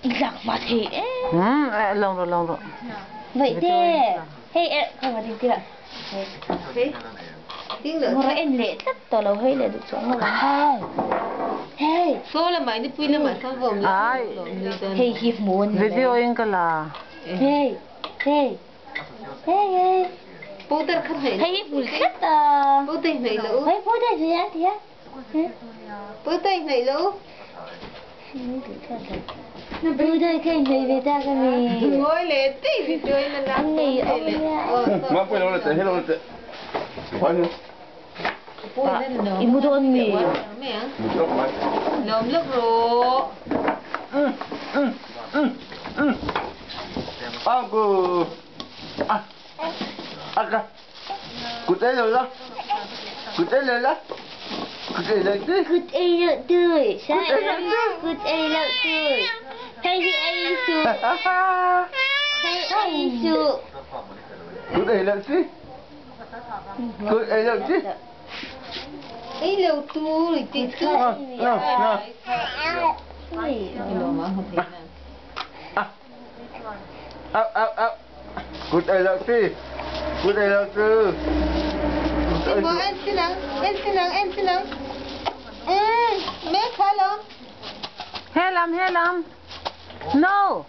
Lak hma thei em. Hmm, lang rawh lang rawh. Vaihte, hei er kha va ding tirah. Ngawrh en leh tlat tawh lo hei leh duh chuang lo ang. Hei. Ai. Hei hi hmu a ni mai. Video in ka la. Hei. Hei. Hei hei. Hei hi hmu tlat a. Hei powder hnaih a ti a. Powder kha in hnaih ve tak a mi. An nei awm nia. I mu dawn mi? Kut ei loh tur. Kut ei loh tur. Hei hi ei suh. Hei ei suh. He lam he lam. No.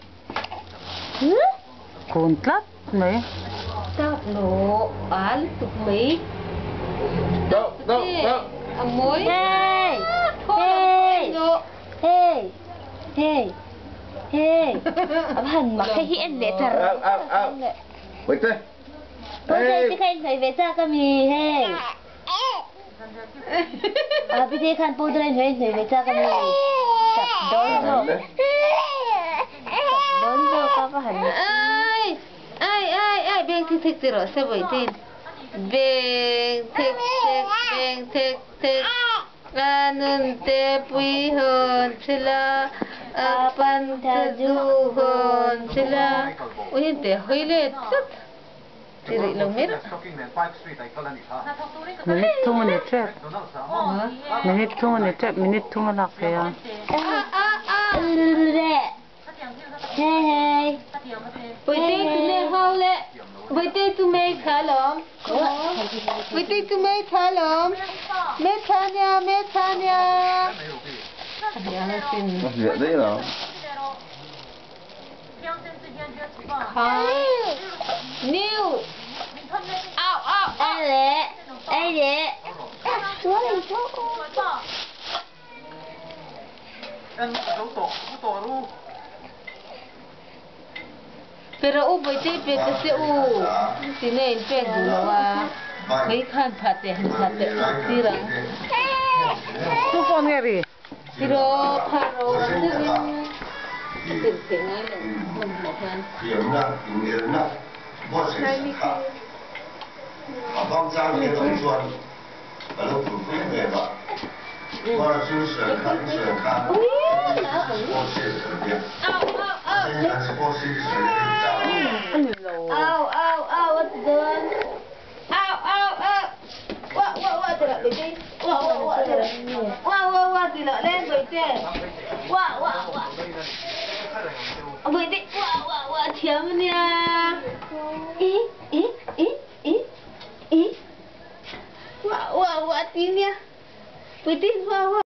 Kun tlat mai. Hey! Hey! Hey! Hey! Hey! A va han mak hei hi en leh tar Powder te kha in hnawih ve chak a mi hei A bite khan powder a in hnawih in hnawih ve chak a mi Tap dawn zawk Tap dawn zawk a va han Minute thum a ni tep. Minute thum a ni tep. Minute thum a lak thei a. Hey hey. Ai leh ai leh. Tu phone nge ri? Au au au a ti dawn.